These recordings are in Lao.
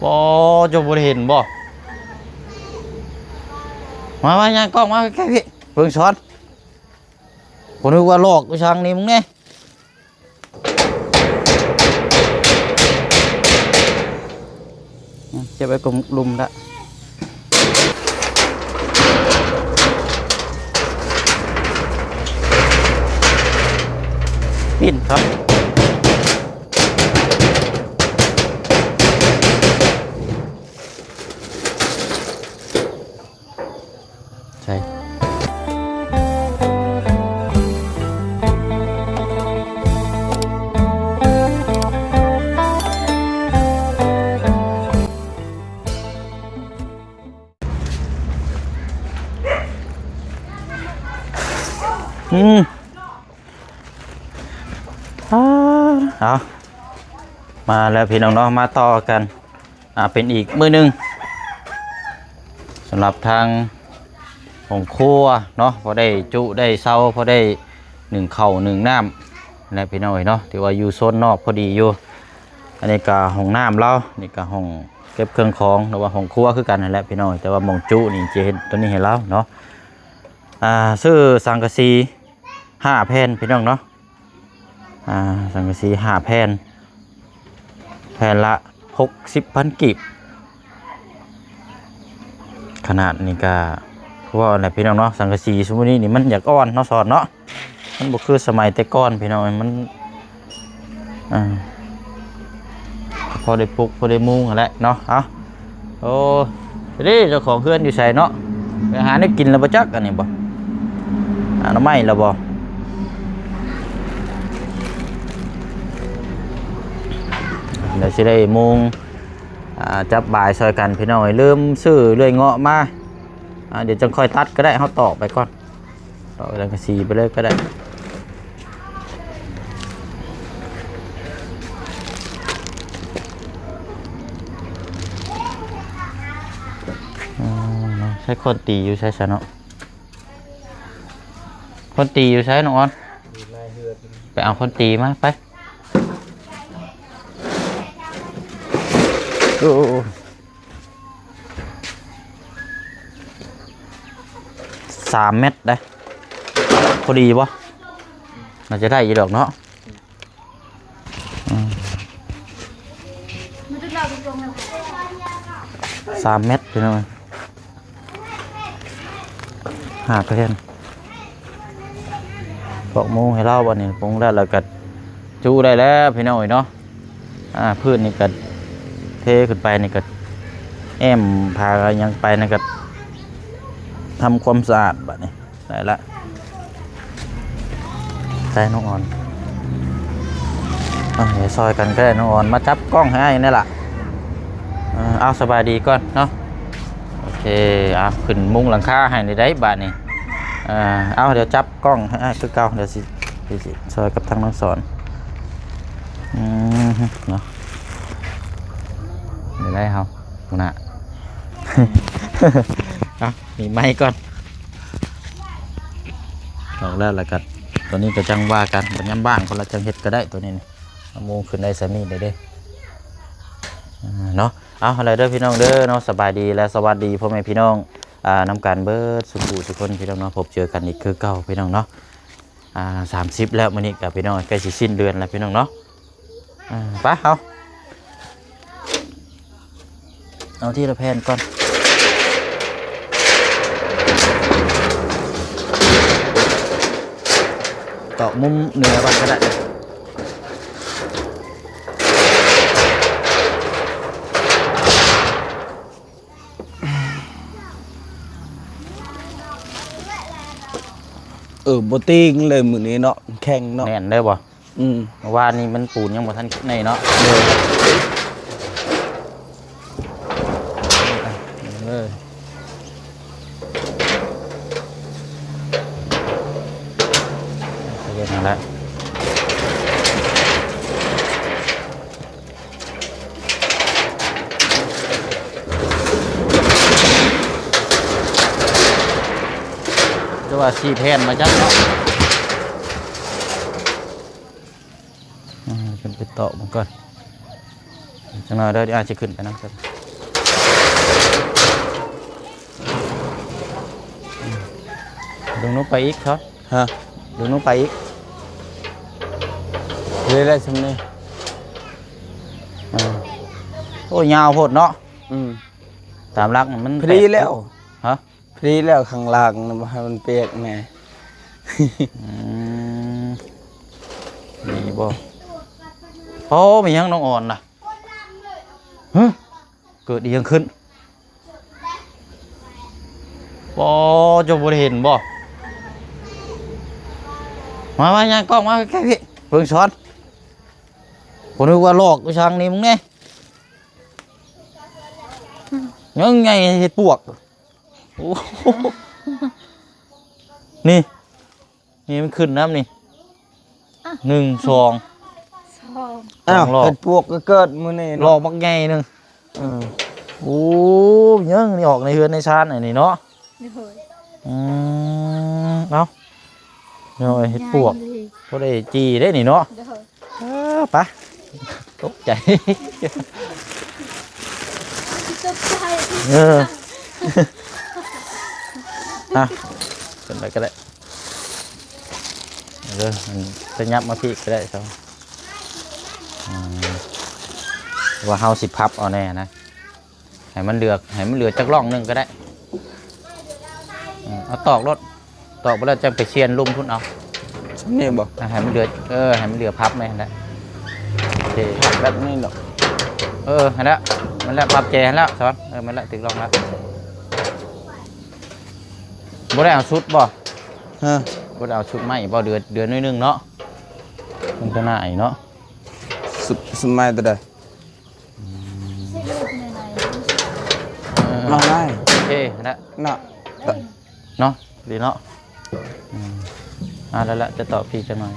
ບໍ່ ເຈົ້າບໍ່ໄດ້ເຫັນບໍ່? ມາ ມາ ຍ່າງກ້ອງມາໃກ້ໆ ພີ່ ເບິ່ງສອນ. ບໍ່ນຶກວ່າຫຼອກອີ່ສັງນີ້ ມຶງແນ່. ເກັບໄວ້ກົມລຸ່ມລະ ປິ່ນຄັບ ໃສ່ ອືມ ອາ ເອົາ ມາແລ້ວພີ່ນ້ອງເນາະ ມາຕໍ່ກັນ ອ່າ ເປັນອີກມື້ໜຶ່ງ ສຳລັບທາງຫ້ອງຄົວເນາະ ພໍໄດ້ຈຸໄດ້ເຊົາ ພໍໄດ້ໜຶ້ງເຂົ້າໜຶ້ງນ້ຳແຫຼະພີ່ນ້ອງເອີຍເນາະ ຖືວ່າຢູ່ໂຊນນອກພໍດີຢູ່. ອັນນີ້ກະຫ້ອງນ້ຳລາວ ນີ້ກະຫ້ອງເກັບເຄື່ອງຂອງ ຫຼືວ່າຫ້ອງຄົວຄືກັນຫັ້ນແຫຼະພີ່ນ້ອງ ແຕ່ວ່າໝ່ອງຈຸນີ້ຈະເຮັດໂຕນີ້ໃຫ້ລາວເນາະ. ອ່າ ຊື້ສັງກະສີຫ້າແຜ່ນພີ່ນ້ອງເນາະ ອ່າ ສັງກະສີຫ້າແຜ່ນ ແຜ່ນລະຫົກສິບພັນກີບ. ຂະໜາດນີ້ກະ ຄືວ່າແຫຼະພີ່ນ້ອງເນາະ ສັງກະສີຊຸມມື້ນີ້ນີ້ມັນຢາກອ່ອນເນາະ ສອນເນາະ ມັນບໍ່ຄືສະໄໝແຕ່ກ່ອນພີ່ນ້ອງ ມັນ ອ່າ ພໍໄດ້ປຸກພໍໄດ້ມຸງຫັ້ນແຫຼະເນາະ. ເອົາ ໂອ້ ເດ້ ເຈົ້າຂອງເຮືອນຢູ່ໃສເນາະ? ໄປຫາແນວກິນແລ້ວບໍ່ຈັກ ອັນນີ້ບໍ່ ອະນາໄມແລ້ວບໍ່? ດຽວຊິໄດ້ມຸງ ອ່າ ຈັບບາຍຊ່ອຍກັນພີ່ນ້ອງເອີຍ ລືມຊື້ເລື່ອຍເງາະມາ. ອ່າ ດຽວຈັ່ງຄ່ອຍຕັດກໍໄດ້ ເຮົາຕອກໄປກ່ອນ ຕອກສັງກະສີໄປເລີຍກໍໄດ້. ອືມ ໃຊ້ຄົນຕີຢູ່ໃສຊະເນາະ? ຄົນຕີຢູ່ໃສນ້ອງອອນ? ຢູ່ໃນເຮືອນ ໄປເອົາຄົນຕີມາ ໄປ. ໂອ້ ສາມແມັດເດ້ ພໍດີບໍ່? ໜ້າຈະໄດ້ຢູ່ດອກເນາະ. ອືມ ສາມແມັດພີ່ນ້ອງ ຫ້າແຜ່ນ. ຕອກມຸງໃຫ້ລາວ ບັດນີ້ມຸງແລ້ວ ແລ້ວກໍຈຸໄດ້ແລ້ວພີ່ນ້ອງເອີຍເນາະ. ອ່າ ພື້ນນີ້ກໍເທຂຶ້ນໄປນີ້ກໍແອ້ມຜ້າຫຍັງໄປນັ້ນກໍທຳຄວາມສະອາດ ບັດນີ້ໄດ້ລະ. ໃສ່ນ້ອງອອນ ເອົາ ຊ່ອຍກັນກໍໄດ້ ນ້ອງອອນມາຈັບກ້ອງໃຫ້ອ້າຍແດ່ລະ. ເອົາ ສະບາຍດີກ່ອນເນາະ. ໂອເຄ ເອົາ ຂຶ້ນມຸງຫຼັງຄາໃຫ້ໄດ້ບາດນີ້. ເອົາ ດຽວຈັບກ້ອງໃຫ້ອ້າຍຄືເກົ່າ ດຽວຊິ ຊິຊ່ອຍກັບທາງນ້ອງສອນ. ອືມ ເນາະ ໄດ້ເຮົາ ຫົວໜ້າ ເອົາ ມີໄມ້ກ່ອນ ອອກແລ້ວ ແລ້ວກໍຕອນນີ້ກໍຈັ່ງວ່າກັນ ຍາມວ່າງພຸ້ນລະຈັ່ງເຮັດກໍໄດ້ ໂຕນີ້ນີ້ ເອົາມຸງຂຶ້ນໄດ້ສ່ຳນີ້ເດ້ ເນາະ. ເອົາ ຫັ້ນແຫຼະເດີພີ່ນ້ອງເດີເນາະ ສະບາຍດີ ແລະ ສະຫວັດດີພໍ່ແມ່ພີ່ນ້ອງ ອ່າ ນຳກັນເບິດສູ່ຜູ້ສູ່ຄົນພີ່ນ້ອງເນາະ. ພົບເຈີກັນອີກຄືເກົ່າພີ່ນ້ອງເນາະ. ອ່າ ສາມສິບແລ້ວ ມື້ນີ້ກໍພີ່ນ້ອງໃກ້ຊິສິ້ນເດືອນແລ້ວພີ່ນ້ອງເນາະ. ອ່າ ໄປ ເຮົາ ເອົາທີລະແຜ່ນກ່ອນ ຕອກມຸມເໜືອກ່ອນກໍໄດ້. ເອີ ບໍ່ຕີງເລີຍມື້ນີ້ເນາະ ແຂງເນາະ ແໜ້ນເລີຍບໍ່? ອືມ ເມື່ອວານນີ້ມັນປູນຍັງບໍ່ທັນແໜ້ນເນາະ. ເອີ ເອີ ເຮັດນັ້ນແຫຼະ ແຕ່ວ່າສີ່ແຜ່ນມາຈັກເນາະ. ອ່າ ຂຶ້ນໄປຕອກມັນກ່ອນ ຈັກໜ້ອຍເດີ ດຽວອ້າຍຊິຂຶ້ນໄປນຳ. ດຶງລົງໄປອີກເຖາະ. ຮະ? ດຶງລົງໄປອີກ. ເລີຍໄດ້ຊ່ຳນີ້. ເອີ. ໂອ້ ຍາວໂພດເນາະ. ອືມ. ຕາມຫຼັກມັນ ພໍດີແລ້ວ. ແປດ. ຮະ? ພໍດີແລ້ວ ຂ້າງລ່າງນະ ບໍ່ໃຫ້ມັນປຽກແດ່. ອືມ. ນີ້ບໍ່? ໂອ້ ມີຫຍັງນ້ອງອ່ອນນະ? ຮະ? ເກີດອີ່ຫຍັງຂຶ້ນ? ບໍ່ ເຈົ້າບໍ່ໄດ້ເຫັນບໍ່? ມາ ມາ ຍ່າງກ້ອງມາໃກ້ໆ ພີ່ ເບິ່ງສອນ. ບໍ່ນຶກວ່າຫຼອກອີ່ຫຍັງນີ້ ມຶງແນ່. ຍັງໃຫຍ່ເຫັດປວກ. ໂອ້ ນີ້ ນີ້ມັນຂຶ້ນນຳນີ້. ອ່ະ ໜຶ່ງ ສອງ ສອງ ອ້າວ ສອງຫຼອກ. ເຫັດປວກກໍເກີດມື້ນີ້ເນາະ ຫຼອກບັກໃຫຍ່ໜຶ່ງ. ເອີ ໂອ້ ຍັງນີ້ອອກໃນເຮືອນໃນຊານອັນນີ້ເນາະ. ໂດຍ. ອືມ ເອົາ ເນາະ ເຫັດປວກ ໃຫຍ່ເລີຍ ພໍໄດ້ຈີ່ເດ້ນີ້ເນາະ. ໂດຍ. ເອີ ໄປ ຕົກໃຈ ຕົກໃຈ. ເອີ ອ່ະ ຂຶ້ນໄປກໍໄດ້. ເອີ ມັນຂະຫຍັບມາພີ້ກໍໄດ້ຊະ. ອືມ ວ່າເຮົາຊິພັບເອົາແນ່ນະ. ໃຫ້ມັນເຫຼືອ ໃຫ້ມັນເຫຼືອຈັກຮ່ອງໜຶ່ງກໍໄດ້. ເອີ ເອົາຕອກໂລດ ຕອກໄປແລ້ວຈັ່ງໄປຊຽນລຸ່ມພຸ້ນເອົາ. ຊ່ຳນີ້ບໍ່? ໃຫ້ມັນເຫຼືອ ເອີ ໃຫ້ມັນເຫຼືອພັບແມ່ນແຫຼະ. ໂອເຄ ແບບນີ້ເນາະ. ເອີ ຫັ້ນແຫຼະ ນັ້ນແຫຼະ ປັບແຈຫັ້ນແຫຼະສອນ. ເອີ ແມ່ນແຫຼະ ຖືກຮ່ອງແລ້ວ. ບໍ່ໄດ້ເອົາຊຸດບໍ່? ຮະ? ບໍ່ໄດ້ເອົາຊຸດໄມ້ບໍ່? ເດືອ ເດືອໜ້ອຍໜຶ່ງເນາະ ມັນກໍໜ້າອີກເນາະ. ຊຸດ ຊຸດໄມ້ຕົວໃດ? ອືມ ເອີ ມາໄດ້ ໂອເຄ ຫັ້ນແຫຼະເນາະ ເນາະ ດີເນາະ. ອືມ ອ່າ ແລ້ວລະ ຈະຕໍ່ພີ້ຈັກໜ້ອຍ.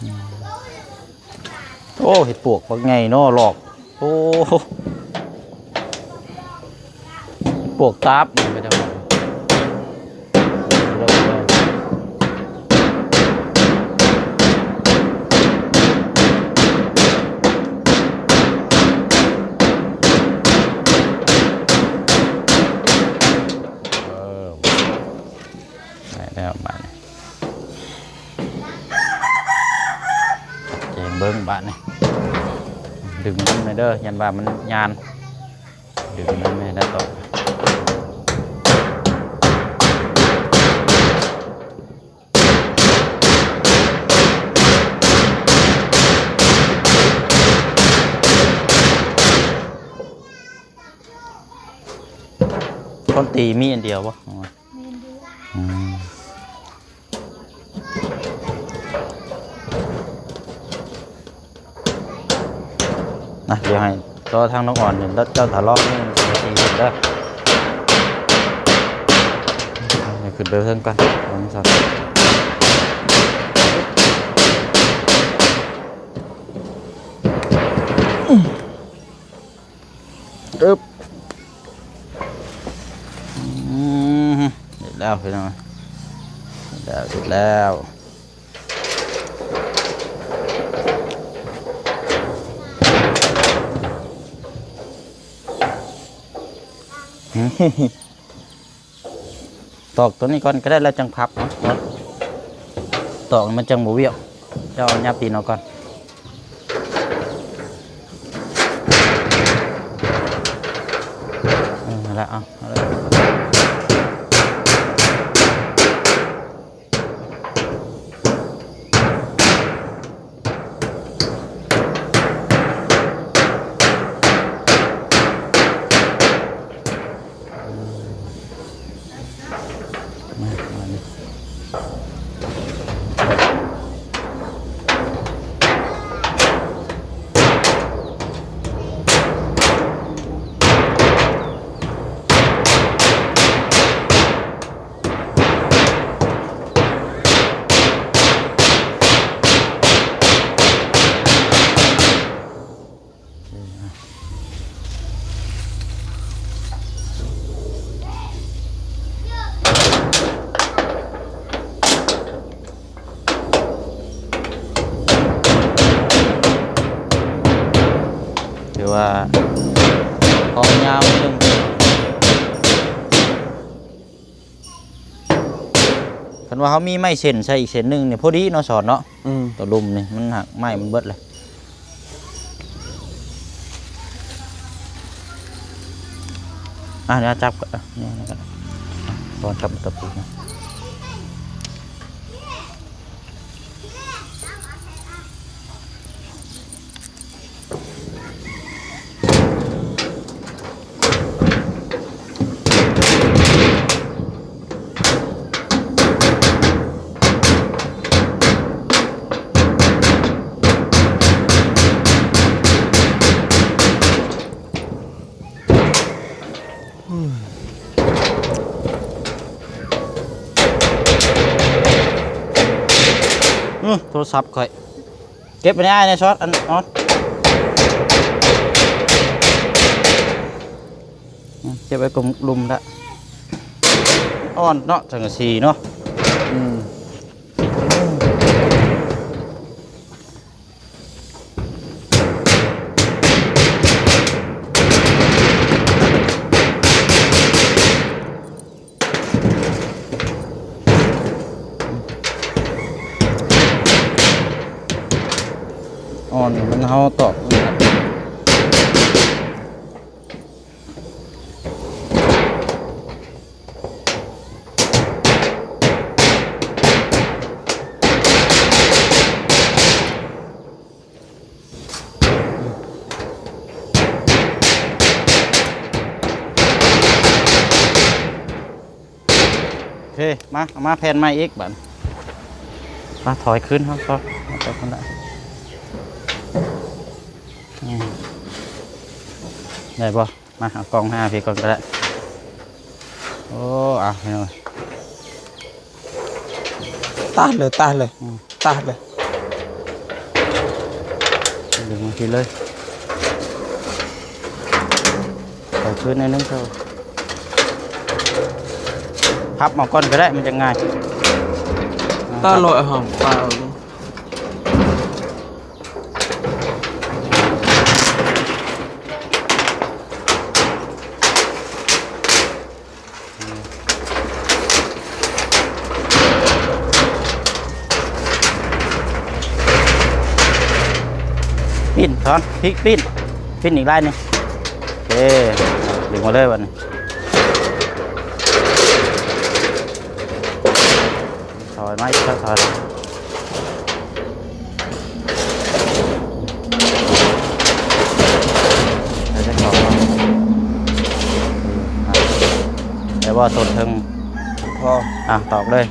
ອືມ ໂອ້ ເຫັດປວກບັກໃຫຍ່ເນາະ ຫຼອກ. ໂອ້ ປວກຕາບ ໄດ້ແລ້ວບາດນີ້ ແຈງເບິ່ງບາດນີ້. ດຶງນຳແດ່ເດີ ຢ້ານວ່າມັນຍານ ດຶງນຳແດ່ ແລ້ວກໍ ຄົນຕີມີອັນດຽວບໍ່? ມີອັນດຽວ. ອືມ ນະ ດຽວໃຫ້ຕໍ່ທາງນ້ອງອອນ ເຈົ້າຖ້າລອງນີ້ມັນຊິໄດ້ສີ່ສິບເດີ. ໃຫ້ຂຶ້ນໄປເທິງກ່ອນ ເບິ່ງຊັ້ນ. ອຶບ ອືມ ເຮັດແລ້ວພີ່ນ້ອງ ເຮັດແລ້ວ ເຮັດແລ້ວ. ຕອກຕົວນີ້ກ່ອນກໍໄດ້ ແລ້ວຈັ່ງພັບເນາະ ຕອກມັນຈັ່ງບໍ່ວຽກ. ເຈົ້າຫຍັບຕີນອອກກ່ອນ. ເອີ ຫັ້ນລະ ເອົາ ເອົາເລີຍ. ມາ ມານີ້ ຖືວ່າ ຂໍຍາວໜຶ່ງ. ຄັນວ່າເຮົາມີໄມ້ເສັ້ນໃສ່ອີກເສັ້ນໜຶ່ງນີ້ພໍດີເນາະ ສອນເນາະ. ອືມ ຕົວລຸ່ມນີ້ມັນຫັກ ໄມ້ມັນເບິດເລີຍ. ອ່ະ ດຽວຈັບກ່ອນ ອ່ະ ນີ້ ນີ້ກ່ອນ ອ່ະ ກ່ອນກັບຕະປູນະ. ອື ໂທລະສັບຂ້ອຍ ເກັບໄວ້ໃນອ້າຍແດ່ ຊອດ ອັນ ອອດ ອື ເກັບໄວ້ກົມລຸ່ມລະ ອ່ອນເນາະ ສັງກະສີເນາະ. ອືມ ອ່ອນ ມັນເຮົາຕອກ ໂອເຄ ມາ ເອົາມາແຜ່ນໃໝ່ອີກບາດນີ້ ມາຖອຍຄືນເຮົາ ເອົາໄປພຸ້ນລະ ອືມ ໄດ້ບໍ່? ມາ ເອົາກ້ອງໃຫ້ອ້າຍພີ່ກ່ອນກໍໄດ້. ໂອ້ ເອົາ ພີ່ນ້ອງ ຕັດເລີຍ ຕັດເລີຍ ອືມ ຕັດເລີຍ ດຶງມາພີ້ເລີຍ ເອົາຄືນໜ້ອຍໜຶ່ງເທົ່າ ພັບເອົາກ່ອນກໍໄດ້ ມັນຈະງ່າຍ ຕັດເລີຍ ເອົາ ຕັດເອົາ. ປີ້ນ ສອນ ພິກ ປີ້ນ ປີ້ນອີກລາຍໜຶ່ງ ໂອເຄ ດຶງມາເລີຍບາດນີ້ ຖອຍມາອີກ ຖອຍ ຖອຍ ໄດ້ບໍ່ ສົ້ນເທິງ ພໍ ອ່ະ ຕອກເລີຍ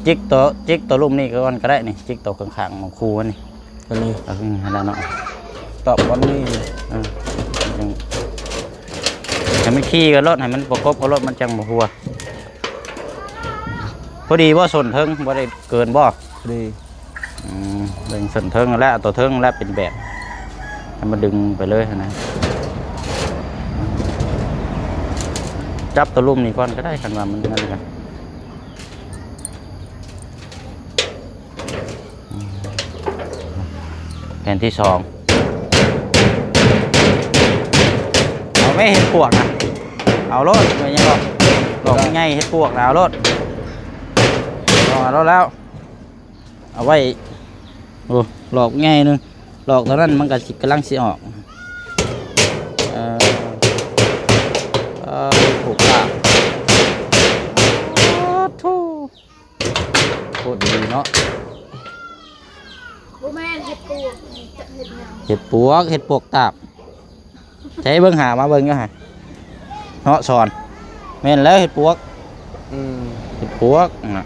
ຈິກຕົວ ຈິກຕົວລຸ່ມນີ້ກ່ອນກໍໄດ້ນີ້ ຈິກຕົວຂ້າງໆ ຂອງຄູ່ມັນນີ້ ຕົວນີ້ ເອີ ຫັ້ນແຫຼະເນາະ ຕອກບ່ອນນີ້ ເອີ ໃຫ້ມັນຄີກັນໂລດ ໃຫ້ມັນປະກົບກັນໂລດ ມັນຈັ່ງບໍ່ຮົ່ວ. ພໍດີບໍ່ ສົ້ນເທິງບໍ່ໄດ້ເກີນບໍ່? ພໍດີ ອືມ ເບິ່ງສົ້ນເທິງແລ້ວ ເອົາຕົວເທິງແລ້ວເປັນແບບ ໃຫ້ມັນດຶງໄປເລີຍຫັ້ນນະ ຈັບຕົວລຸ່ມນີ້ກ່ອນກໍໄດ້ ຄັນວ່າມັນນັ້ນກະ ແຜ່ນທີສອງ ເອົາແມ່ເຫັດປວກນະ ເອົາໂລດ ແມ່ນຫຍັງກໍ ດອກໃຫຍ່ເຫັດປວກນະ ເອົາໂລດ ເອົາໂລດແລ້ວ ເອົາໄວ້ ໂອ້ ດອກໃຫຍ່ໜຶ່ງ ດອກເທົ່ານັ້ນມັນກໍຊິ ກຳລັງຊິອອກ ເອີ ເອີ ປູກປາກ ໂອ້ໂທ ໂຄດດີເນາະ ບໍ່ແມ່ນເຫັດປວກ ເຫັດຫຍັງ ເຫັດປວກ ເຫັດປວກຕາບ ໃສເບິ່ງຫາມາເບິ່ງຢູ່ຫາ ເນາະ ສອນ ແມ່ນແລ້ວ ເຫັດປວກ ອືມ ເຫັດປວກນະ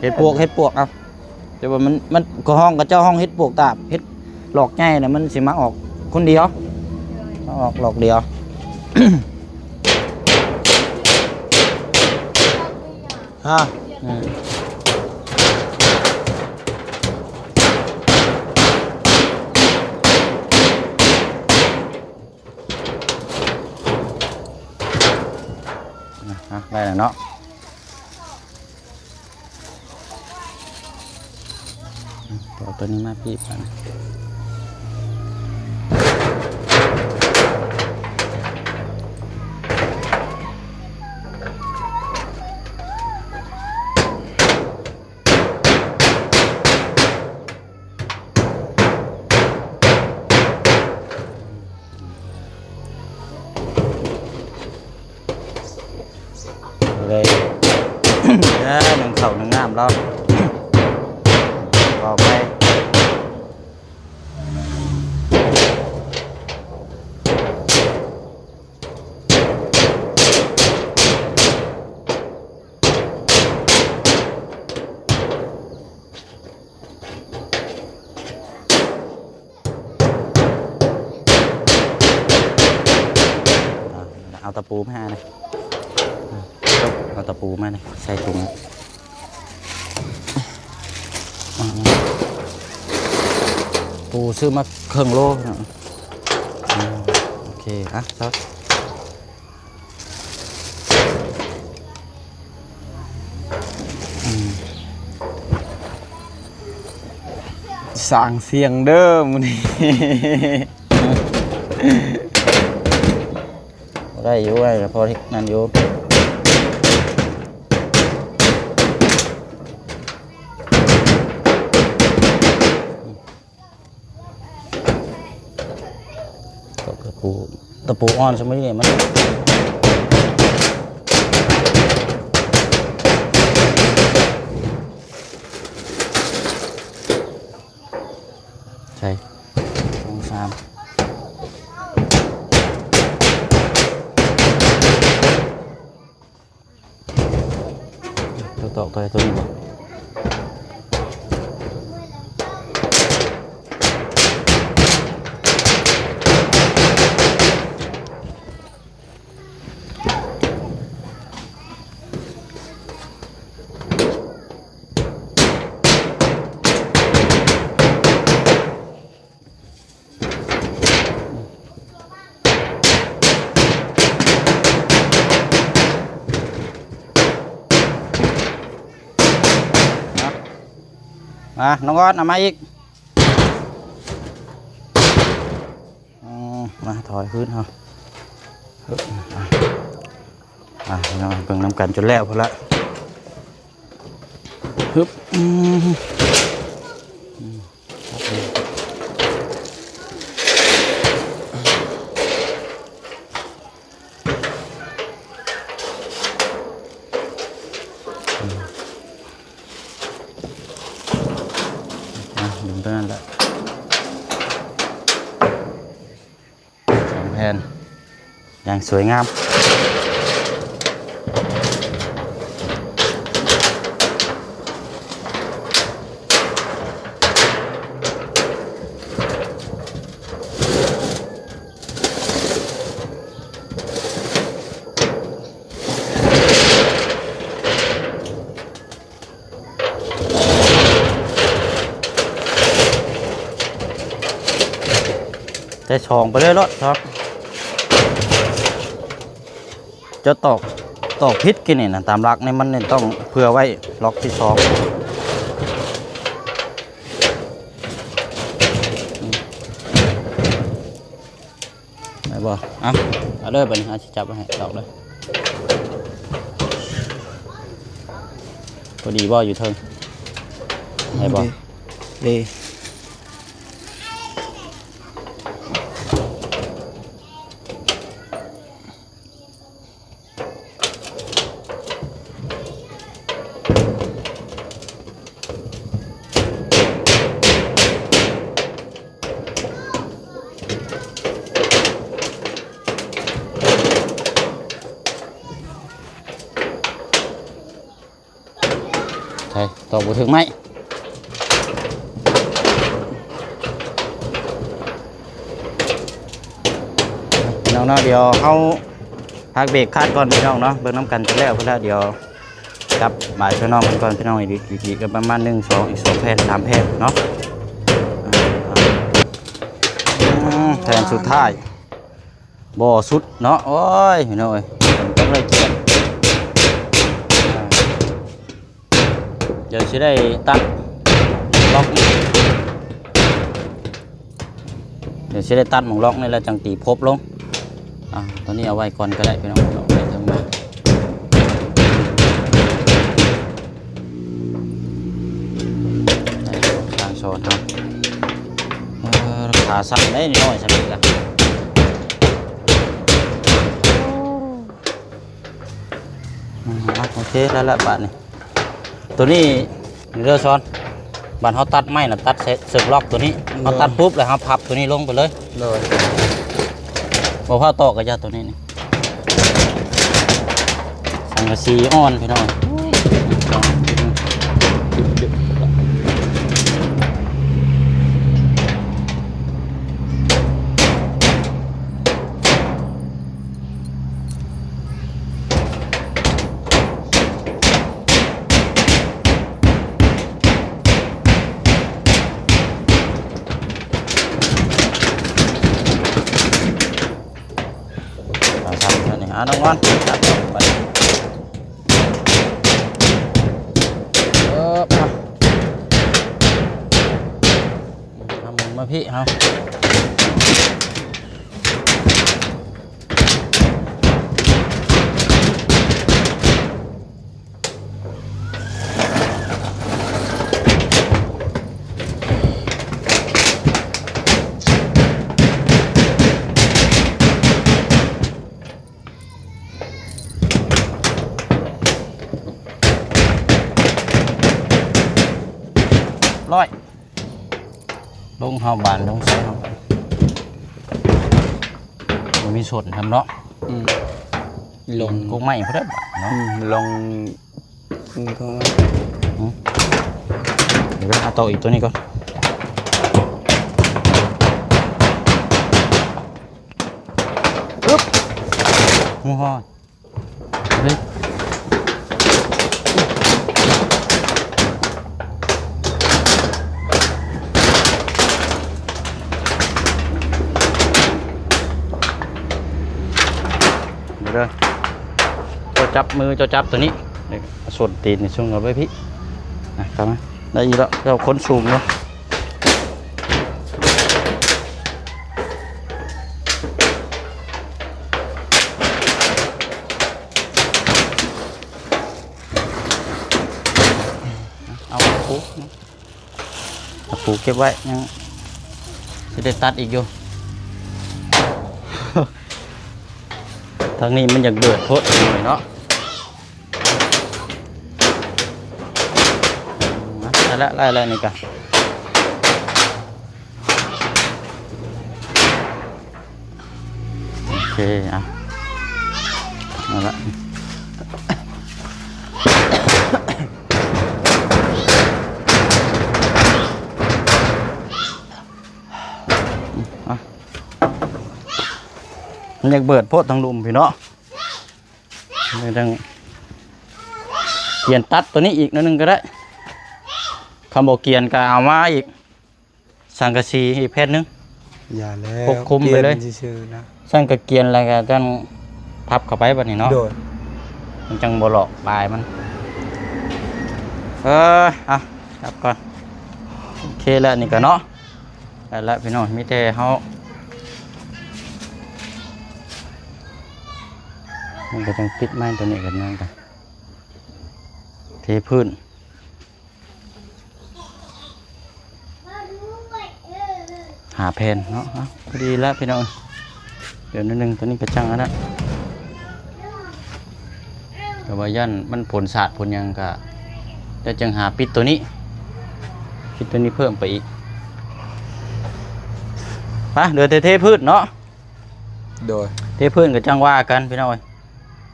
ເຫັດປວກ ເຫັດປວກ ເອົາ ແຕ່ວ່າມັນ ມັນກໍຮ້ອງ ເຂົາເຈົ້າຮ້ອງເຫັດປວກຕາບ ເຫັດດອກໃຫຍ່ນະ ມັນຊິມາອອກຄົນດຽວ ມາອອກດອກດຽວ ຮະ ອືມ ອ່ະ ໄດ້ແລ້ວເນາະ. ອືມ ເອົາຕົວນີ້ມາປີບກ່ອນ. ຕະປູມາໃຫ້ອານະ ເອົາຕະປູມານີ້ໃສ່ຖົງ ອືມ ປູຊື້ມາເຄິ່ງໂລເນາະ ອືມ ໂອເຄ ອ່ະ ຊອດ ອືມ ສ້າງສຽງເດີມື້ນີ້. ໄດ້ຢູ່ ໄດ້ ພໍເຮັດນັ້ນຢູ່ ຕະປູ ຕະປູອ່ອນຊະມື້ນີ້ມັນ ໃສ່ ສອງ ສາມ ຕົວຕອກຕົວໃດຕົວນີ້ບໍ່? ມາ ນ້ອງອອດ ເອົາມາອີກ ອືມ ມາ ຖອຍພື້ນເຮົາ ອາ ເບິ່ງນຳກັນຈົນແລ້ວພຸ້ນລະ ຮຶບ ອືມ ອືມ. ອ່ະ ດຶງຕົວນັ້ນແຫຼະ ສອງແຜ່ນ ຢ່າງສວຍງາມ. ໃສ່ສອງໄປເລີຍໂລດ ເຈົ້າຕອກ ຕອກຜິດກີ້ນີ້ນະ ຕາມຫຼັກນີ້ມັນນີ້ຕ້ອງເຜື່ອໄວ້ລັອກທີສອງ. ໄດ້ບໍ່? ເອົາ ເອົາເດີ ບາດນີ້ເຮົາຊິຈັບໄວ້ໃຫ້ ຕອກເດີ ພໍດີບໍ່ຢູ່ເທິງ? ໄດ້ບໍ່? ດີ ດີ. ໃສ່ ຕອກບໍ່ຖືກໄມ້ ພີ່ນ້ອງເນາະ. ດຽວເຮົາພັກເບຣກຄັດກ່ອນ ພີ່ນ້ອງເນາະ ເບິ່ງນຳກັນຈະແລ້ວພຸ້ນລະ. ດຽວຈັບບາຍພີ່ນ້ອງເພິ່ນກ່ອນ ພີ່ນ້ອງ ອີກ ອີກ ອີກປະມານໜຶ່ງ ສອງ ອີກສອງແຜ່ນ ສາມແຜ່ນເນາະ. ອືມ ແຜ່ນສຸດທ້າຍ ບໍ່ສຸດເນາະ. ໂອ້ຍ ພີ່ນ້ອງເອີຍ ຕ້ອງໄດ້ກຽມ ອ່າ ດຽວຊິໄດ້ຕັດລັອກນີ້ ດຽວຊິໄດ້ຕັດໝ່ອງລັອກນີ້ແລ້ວຈັ່ງຕີພົບລົງ. ອ່າ ຕົວນີ້ເອົາໄວ້ກ່ອນກໍໄດ້ ພີ່ນ້ອງ ເອົາໄວ້ເທິງມາ. ໄດ້ ຊ່າງສອນເຮົາ ເອີ ຂາສັ້ນໄດ໋ ນ້ອຍສ່ຳນີ້ກະ ອືມ ໂອເຄ ແລ້ວລະບາດນີ້ ໂຕນີ້ເດີຊອນ ບາດເຮົາຕັດໄມ້ນະ ຕັດເຊິ່ງລັອກໂຕນີ້ ເຮົາຕັດປຸບແລ້ວເຮົາພັບໂຕນີ້ລົງໄປເລີຍ ໂດຍ ບໍ່ພາວຕອກກະຢ່າໂຕນີ້ນີ້. ສັງກະສີອ່ອນພີ່ນ້ອງ ອືມ. ອ່ະ ນ້ອງງອນ ຈັບໄປ ເອີ ມາ ເອົາໝູນມາພີ້ ເຮົາ ຮ້ອຍ ລົງເຮົາບານ ລົງໃສ່ເຮົາ ບໍ່ມີສົນທຳເນາະ ອືມ ລົງກົກໄມ້ພຸ້ນແຫຼະບາດເນາະ ອືມ ລົງ ອືມ ດຽວເອົາຕໍ່ອີກຕົວນີ້ກ່ອນ ອຶບ ໂອ້ໂຫ ເຮີ້ຍ ເດີ ເຈົ້າຈັບມື ເຈົ້າຈັບຕົວນີ້ ນີ້ ສົ້ນຕີນນີ້ຊຸງເອົາໄວ້ພີ້ ນະ ເຂົ້າມາ ໄດ້ອີກແລ້ວ ເຈົ້າຄົນສູງເນາະ. ເອົາປູ ເອົາປູເກັບໄວ້ ຍັງຊິໄດ້ຕັດອີກຢູ່ ທາງນີ້ມັນຢາກເບີດໂພດເນາະ. ໄດ້ແລ້ວ ໄດ້ແລ້ວນີ້ກະ ໂອເຄ ອ່ະ ເອົາລະ ອ່ະ ມັນຢາກເບີດໂພດທາງລຸ່ມພີ້ເນາະ. ກຽນຕັດຕົວນີ້ອີກໜ້ອຍໜຶ່ງກໍໄດ້ ຄັນບໍ່ກຽນກໍເອົາມາອີກ ສັງກະສີອີກແຜ່ນໜຶ່ງ ຢ່າແລ້ວ ປົກຄຸມໄປເລີຍ ກຽນຊື່ໆນະ ຊັ້ນກໍກຽນແລ້ວກໍຈັ່ງພັບເຂົ້າໄປບັດນີ້ເນາະ ໂດຍ ມັນຈັ່ງບໍ່ຫຼອກບາຍມັນ ເອີ ເອົາ ຈັບກ່ອນ ໂອເຄແລ້ວນີ້ກໍເນາະ. ໄດ້ລະພີ່ນ້ອງ ມີແຕ່ເຮົາ ມັນກໍຈັ່ງປິດໄມ້ຕົວນີ້ກັນນັ້ນກະ ເທພື້ນ ຫ້າແຜ່ນເນາະ ເອົາ ພໍດີລະພີ່ນ້ອງ. ດຽວໜ້ອຍໜຶ່ງ ຕົວນີ້ກະຈັ່ງອັນນະ ແຕ່ວ່າຢ້ານມັນຝົນສາດຝົນຫຍັງກະ ແລ້ວຈັ່ງຫາປິດຕົວນີ້ ປິດຕົວນີ້ເພີ່ມໄປອີກ ໄປ ເຫຼືອແຕ່ເທພື້ນເນາະ ໂດຍ ເທພື້ນກະຈັ່ງວ່າກັນພີ່ນ້ອງເອີຍ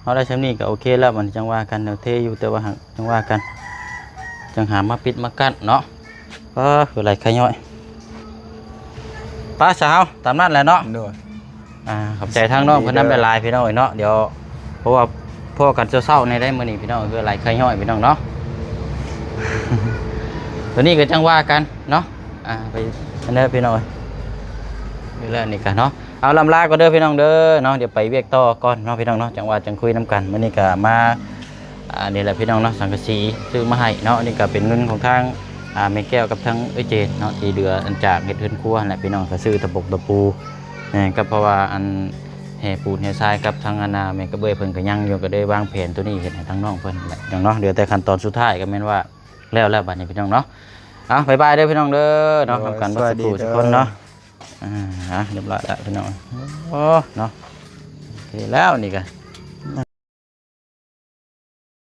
ເຮົາໄດ້ຊ່ຳນີ້ກະໂອເຄແລ້ວ ບັດນີ້ຈັ່ງວ່າກັນ ດຽວເທຢູ່ແຕ່ວ່າຫາກຈັ່ງວ່າກັນ ຈັ່ງຫາມາປິດມາກັ້ນເນາະ. ເອີ ຄືໄຫຼໄຄຍ້ອຍ ໄປຊະເຮົາ ຕາມນັ້ນແຫຼະເນາະ ໂດຍ ອ່າ ຂອບໃຈທາງນ້ອງເພິ່ນນຳຫຼາຍໆ ພີ່ນ້ອງເອີຍເນາະ ດຽວ ເພາະວ່າພໍ້ກັນເຊົ້າໆ ນີ້ໄດ໋ມື້ນີ້ພີ່ນ້ອງ ຄືໄຫຼໄຄຍ້ອຍພີ່ນ້ອງເນາະ ຕົວນີ້ກໍຈັ່ງວ່າກັນເນາະ ອ່າ ໄປອັນເດີພີ່ນ້ອງເອີຍ ນີ້ແຫຼະນີ້ກະເນາະ ເອົາ ລ່ຳລາກ່ອນເດີພີ່ນ້ອງເດີເນາະ ດຽວໄປວຽກຕໍ່ກ່ອນເນາະພີ່ນ້ອງເນາະ ຈັ່ງວ່າຈັ່ງຄຸຍນຳກັນ ມື້ນີ້ກະມາ ອ່າ ນີ້ແຫຼະພີ່ນ້ອງເນາະ ສັງກະສີຊື້ມາໃຫ້ເນາະ ນີ້ກະເປັນເງິນຂອງທາງ ອ່າ ແມ່ແກ້ວກັບທາງເອື້ອຍເຈນເນາະ ທີ່ເຫຼືອອັນຈາກເຮັດເຮືອນຄົວຫັ້ນແຫຼະພີ່ນ້ອງ ກະຊື້ຕະປົກຕະປູ ແມ່ນ ກະເພາະວ່າອັນແຮ່ປູນແຮ່ຊາຍກັບທາງອັນນ່າແມ່ກະເບີຍເພິ່ນກະຍັງຢູ່ ກະໄດ້ວາງແຜນໂຕນີ້ເຮັດໃຫ້ທາງນ້ອງເພິ່ນແຫຼະພີ່ນ້ອງເນາະ ເຫຼືອແຕ່ຂັ້ນຕອນສຸດທ້າຍກະແມ່ນວ່າແລ້ວແລ້ວບັດນີ້ພີ່ນ້ອງເນາະ ເອົາ ບາຍບາຍເດີພີ່ນ້ອງເດີເນາະ ໂດຍ ນຳກັນເບິດສູ່ຜູ້ສູ່ຄົນເນາະ ອ່າ ຮຽບຮ້ອຍແລ້ວພີ່ນ້ອງ ໂອ້ ເນາະ ໂອເຄແລ້ວນີ້ກະ